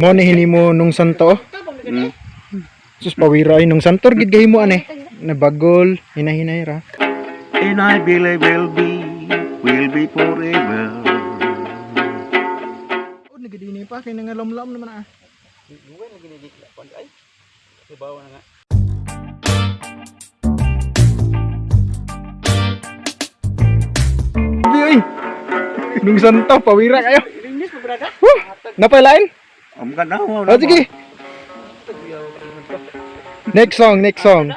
Mo ni hinimo nung santo. Sus, pawira ay nung santor gid gahimo ane. Nabagol, hinahinay ra. And I believe will be forever. Oh, nagadini pa kay nangalamlam naman ah. Bi oy. Nung santo pawira kayo. Woo! Napailain? Am ka na. Oh, sige. Next song, next song.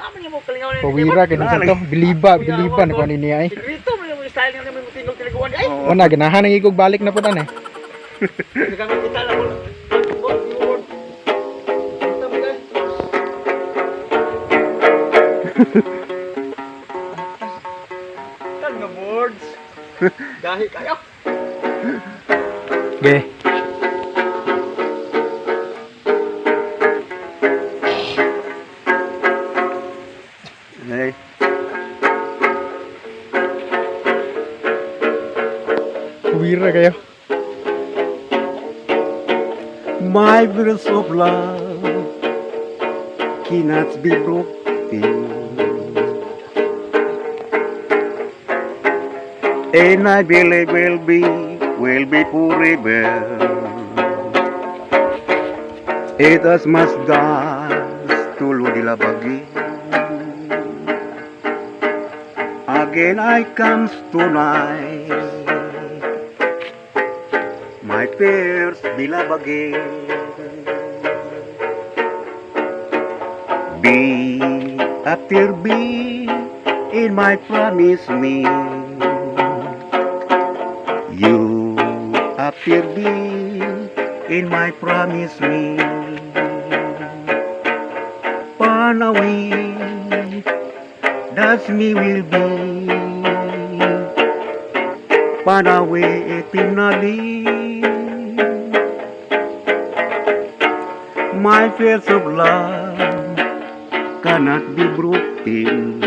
Pawira kay nung santo. Biliba, biliba na kuan niya ay. O na ganahan ang igog balik na pud ane. Dahil kayo. Okay. Hey. Pawira kayo. My verse of love cannot be broken. And I believe will be forever. It as must dance to Ludilabagi. Again I comes tonight. My fears bilabagi. Be after be in my promise me. You after be in my promise me. Panawi, that's me will be. Panawi eternally. My fears of love cannot be broken.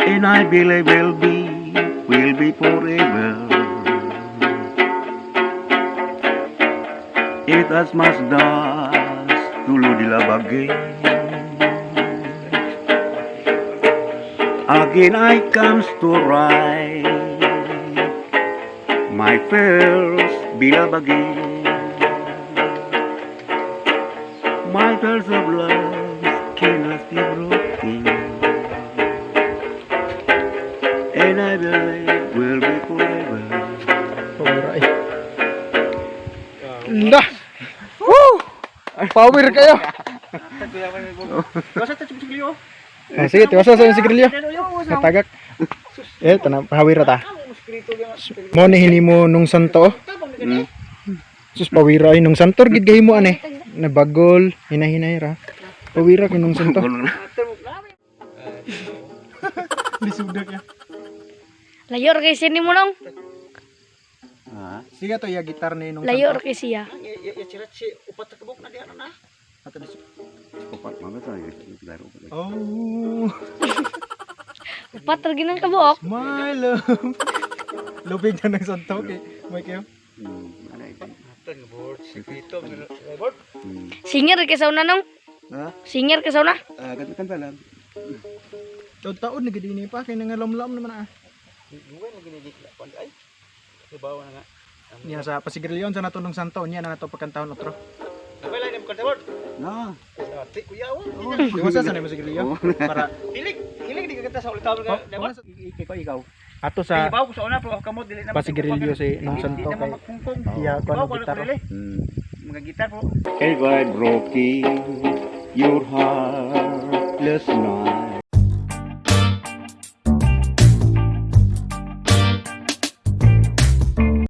And I believe will be forever. It as much does tulo dilabagi. Again I comes to ride my first bilabagi. My first of love cannot be broken. And I believe will be forever. Pawira ay. La. Woo! Power kayo. Ah, sige, tiwasa sa yung sigrilyo. Natagak. Eh, tanang pahawira ta. Mo ni hinimo nung santo. Sus, pawira ay nung santor gid gahimo ane. Nabagol, hinahinay ra. Pawira kay nung santo. Lisudak ya. Layor kay sini mo nong. Ah, Sige to ya gitar ni nung Layor kay siya. Ato di- upat mga tayo. Laro pa. Oh, Upat ra ginang kabuok. my love. Lupig na ng santo kay may kayo. Alay. Singer kay sa una nong. Ha? Singer kay sa una. Ah, kanta kanta lang. Taon-taon nagadini pa kay nangalamlam naman ah. Niya sa pasigrilyon sa nato nung santo niya na nato pagkantahon otro. Na. Iwasa sa nimo sigrilyo para Hilig di ka sa ulit tawag Oh, ka. Ikaw ikaw. ato sa Ibaw ko sa una pero kamot dili na. pasigrilyo si nung santo kay iya ko Ibaw ano ko gitar. dili. Mga gitar po. If I broke your heart last night,